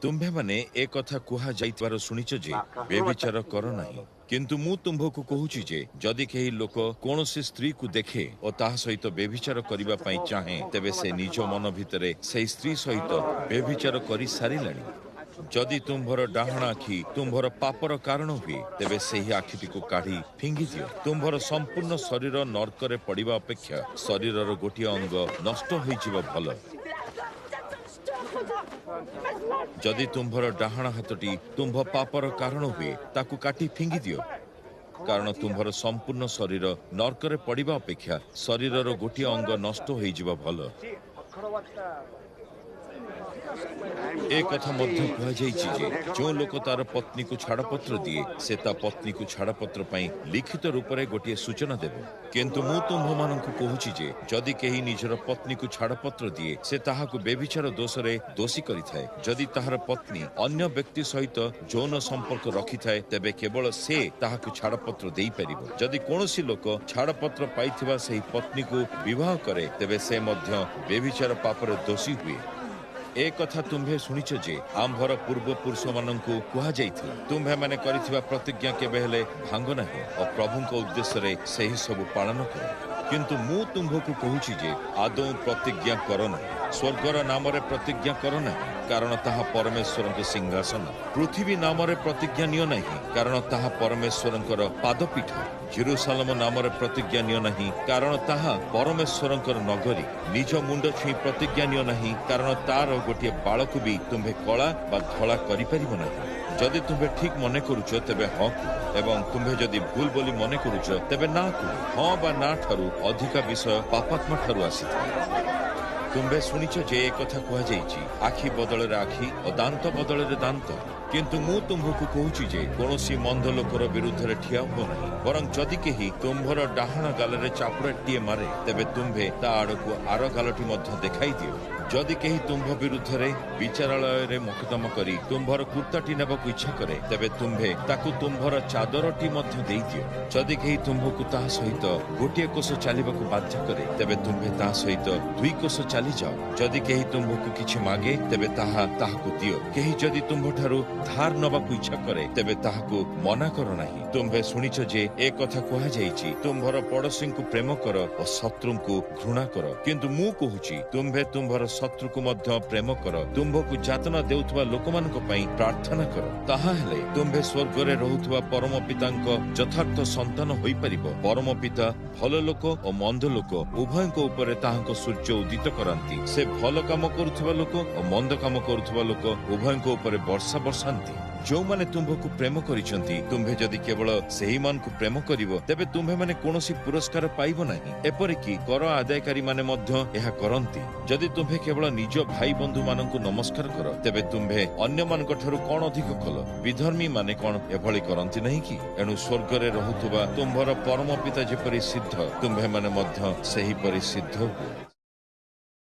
ତୁମ୍ଭେମାନେ ଏ କଥା କୁହାଯାଇଥିବାର ଶୁଣିଛ ଯେ ବ୍ୟଭିଚାର କର ନାହିଁ। କିନ୍ତୁ ମୁଁ ତୁମ୍ଭକୁ କହୁଛି ଯେ ଯଦି କେହି ଲୋକ କୌଣସି ସ୍ତ୍ରୀକୁ ଦେଖେ ଓ ତାହା ସହିତ ବ୍ୟଭିଚାର କରିବା ପାଇଁ ଚାହେଁ, ତେବେ ସେ ନିଜ ମନ ଭିତରେ ସେହି ସ୍ତ୍ରୀ ସହିତ ବ୍ୟଭିଚାର କରିସାରିଲାଣି। ଯଦି ତୁମ୍ଭର ଡାହାଣ ଆଖି ତୁମ୍ଭର ପାପର କାରଣ ହୁଏ, ତେବେ ସେହି ଆଖିଟିକୁ କାଢ଼ି ଫିଙ୍ଗି ଦିଅ। ତୁମ୍ଭର ସମ୍ପୂର୍ଣ୍ଣ ଶରୀର ନର୍କରେ ପଡ଼ିବା ଅପେକ୍ଷା ଶରୀରର ଗୋଟିଏ ଅଙ୍ଗ ନଷ୍ଟ ହୋଇଯିବ ଭଲ। ଯଦି ତୁମ୍ଭର ଡାହାଣ ହାତଟି ତୁମ୍ଭ ପାପର କାରଣ ହୁଏ, ତାକୁ କାଟି ଫିଙ୍ଗି ଦିଅ। କାରଣ ତୁମ୍ଭର ସମ୍ପୂର୍ଣ୍ଣ ଶରୀର ନର୍କରେ ପଡ଼ିବା ଅପେକ୍ଷା ଶରୀରର ଗୋଟିଏ ଅଙ୍ଗ ନଷ୍ଟ ହୋଇଯିବ ଭଲ। ଏ କଥା ମଧ୍ୟ କୁହାଯାଇଛି ଯେ ଯେଉଁ ଲୋକ ତାର ପତ୍ନୀକୁ ଛାଡ଼ପତ୍ର ଦିଏ, ସେ ତା ପତ୍ନୀକୁ ଛାଡ଼ପତ୍ର ପାଇଁ ଲିଖିତ ରୂପରେ ଗୋଟିଏ ସୂଚନା ଦେବ। କିନ୍ତୁ ମୁଁ ତୁମ୍ଭମାନଙ୍କୁ କହୁଛି ଯେ ଯଦି କେହି ନିଜର ପତ୍ନୀକୁ ଛାଡ଼ପତ୍ର ଦିଏ, ସେ ତାହାକୁ ବ୍ୟଭିଚାର ଦୋଷରେ ଦୋଷୀ କରିଥାଏ। ଯଦି ତାହାର ପତ୍ନୀ ଅନ୍ୟ ବ୍ୟକ୍ତି ସହିତ ଯୌନ ସମ୍ପର୍କ ରଖିଥାଏ, ତେବେ କେବଳ ସେ ତାହାକୁ ଛାଡ଼ପତ୍ର ଦେଇପାରିବ। ଯଦି କୌଣସି ଲୋକ ଛାଡ଼ପତ୍ର ପାଇଥିବା ସେହି ପତ୍ନୀକୁ ବିବାହ କରେ, ତେବେ ସେ ମଧ୍ୟ ବ୍ୟଭିଚାର ପାପରେ ଦୋଷୀ ହୁଏ। ଏ କଥା ତୁମ୍ଭେ ଶୁଣିଛ ଯେ ଆମ୍ଭର ପୂର୍ବପୁରୁଷମାନଙ୍କୁ କୁହାଯାଇଥିଲା, ତୁମ୍ଭେମାନେ କରିଥିବା ପ୍ରତିଜ୍ଞା କେବେ ହେଲେ ଭାଙ୍ଗ ନାହିଁ ଓ ପ୍ରଭୁଙ୍କ ଉଦ୍ଦେଶ୍ୟରେ ସେହି ସବୁ ପାଳନ କର। କିନ୍ତୁ ମୁଁ ତୁମ୍ଭକୁ କହୁଛି ଯେ ଆଦୌ ପ୍ରତିଜ୍ଞା କର ନାହିଁ। ସ୍ୱର୍ଗର ନାମରେ ପ୍ରତିଜ୍ଞା କର ନାହିଁ, କାରଣ ତାହା ପରମେଶ୍ୱରଙ୍କ ସିଂହାସନ। ପୃଥିବୀ ନାମରେ ପ୍ରତିଜ୍ଞା ନିଅ ନାହିଁ, କାରଣ ତାହା ପରମେଶ୍ୱରଙ୍କର ପାଦପୀଠ। ଜିରୁସାଲମ ନାମରେ ପ୍ରତିଜ୍ଞା ନିଅ ନାହିଁ, କାରଣ ତାହା ପରମେଶ୍ୱରଙ୍କର ନଗରୀ। ନିଜ ମୁଣ୍ଡ ଛୁଇଁ ପ୍ରତିଜ୍ଞା ନିଅ ନାହିଁ, କାରଣ ତାର ଗୋଟିଏ ବାଳକୁ ବି ତୁମ୍ଭେ କଳା ବା ଧଳା କରିପାରିବ ନାହିଁ। ଯଦି ତୁମ୍ଭେ ଠିକ ମନେ କରୁଛ, ତେବେ ହଁ କୁହ, ଏବଂ ତୁମ୍ଭେ ଯଦି ଭୁଲ ବୋଲି ମନେ କରୁଛ, ତେବେ ନା କୁହ। ହଁ ବା ନା ଠାରୁ ଅଧିକା ବିଷୟ ପାପାତ୍ମା ଠାରୁ ଆସିଥାଏ। ତୁମ୍ଭେ ଶୁଣିଛ ଯେ ଏ କଥା କୁହାଯାଇଛି, ଆଖି ବଦଳରେ ଆଖି ଓ ଦାନ୍ତ ବଦଳରେ ଦାନ୍ତ। କିନ୍ତୁ ମୁଁ ତୁମ୍ଭକୁ କହୁଛି ଯେ କୌଣସି ମନ୍ଦ ଲୋକର ବିରୁଦ୍ଧରେ ଠିଆ ହୁଅ ନାହିଁ, ବରଂ ଯଦି କେହି ତୁମ୍ଭର ଡାହାଣ ଗାଲରେ ଚାପୁଡ଼ାଟିଏ ମାରେ, ତେବେ ତୁମ୍ଭେ ତା ଆଡ଼କୁ ଆର ଗାଲଟି ମଧ୍ୟ ଦେଖାଇ ଦିଅ। ଯଦି କେହି ତୁମ୍ଭ ବିରୁଦ୍ଧରେ ବିଚାରାଳୟରେ ମକଦ୍ଦମା କରି ତୁମ୍ଭର କୁର୍ତ୍ତାଟି ନେବାକୁ ଇଚ୍ଛା କରେ, ତେବେ ତୁମ୍ଭେ ତାକୁ ତୁମ୍ଭର ଚାଦରଟି ମଧ୍ୟ ଦେଇଦିଅ। ଯଦି କେହି ତୁମ୍ଭକୁ ତାହା ସହିତ ଗୋଟିଏ କୋଷ ଚାଲିବାକୁ ବାଧ୍ୟ କରେ, ତେବେ ତୁମ୍ଭେ ତାହା ସହିତ 2 କୋଷ ଚାଲିଯାଅ। ଯଦି କେହି ତୁମ୍ଭକୁ କିଛି ମାଗେ, ତେବେ ତାହା ତାହାକୁ ଦିଅ। କେହି ଯଦି ତୁମ୍ଭଠାରୁ ଧାର ନେବାକୁ ଇଚ୍ଛା କରେ, ତେବେ ତାହାକୁ ମନା କର ନାହିଁ। ତୁମ୍ଭେ ଶୁଣିଛ ଯେ ଏ କଥା କୁହାଯାଇଛି, ତୁମ୍ଭର ପଡ଼ୋଶୀଙ୍କୁ ପ୍ରେମ କର ଓ ଶତ୍ରୁଙ୍କୁ ଘୃଣା କର। କିନ୍ତୁ ମୁଁ କହୁଛି, ତୁମ୍ଭେ ତୁମ୍ଭର ଶତ୍ରୁକୁ ମଧ୍ୟ ପ୍ରେମ କର, ତୁମ୍ଭକୁ ଯାତନା ଦେଉଥିବା ଲୋକମାନଙ୍କ ପାଇଁ ପ୍ରାର୍ଥନା କର। ତାହା ହେଲେ ତୁମ୍ଭେ ସ୍ୱର୍ଗରେ ରହୁଥିବା ପରମ ପିତାଙ୍କ ଯଥାର୍ଥ ସନ୍ତାନ ହୋଇପାରିବ। ପରମ ପିତା ଭଲ ଲୋକ ଓ ମନ୍ଦ ଲୋକ ଉଭୟଙ୍କ ଉପରେ ତାହାଙ୍କ ସୂର୍ଯ୍ୟ ଉଦିତ କରାନ୍ତି। ସେ ଭଲ କାମ କରୁଥିବା ଲୋକ ଓ ମନ୍ଦ କାମ କରୁଥିବା ଲୋକ ଉଭୟଙ୍କ ଉପରେ ବର୍ଷା ବର୍ଷାନ୍ତି। ଯେଉଁମାନେ ତୁମ୍ଭକୁ ପ୍ରେମ କରିଛନ୍ତି, ତୁମ୍ଭେ ଯଦି କେବଳ ସେହିମାନଙ୍କୁ ପ୍ରେମ କରିବ, ତେବେ ତୁମ୍ଭେମାନେ କୌଣସି ପୁରସ୍କାର ପାଇବ ନାହିଁ। ଏପରିକି କର ଆଦାୟକାରୀମାନେ ମଧ୍ୟ ଏହା କରନ୍ତି। ଯଦି ତୁମ୍ଭେ କେବଳ ନିଜ ଭାଇ ବନ୍ଧୁମାନଙ୍କୁ ନମସ୍କାର କର, ତେବେ ତୁମ୍ଭେ ଅନ୍ୟମାନଙ୍କ ଠାରୁ କଣ ଅଧିକ କଲ? ବିଧର୍ମୀମାନେ କଣ ଏଭଳି କରନ୍ତି ନାହିଁ କି? ଏଣୁ ସ୍ୱର୍ଗରେ ରହୁଥିବା ତୁମ୍ଭର ପରମ ପିତା ଯେପରି ସିଦ୍ଧ, ତୁମ୍ଭେମାନେ ମଧ୍ୟ ସେହିପରି ସିଦ୍ଧ ହୁଅ।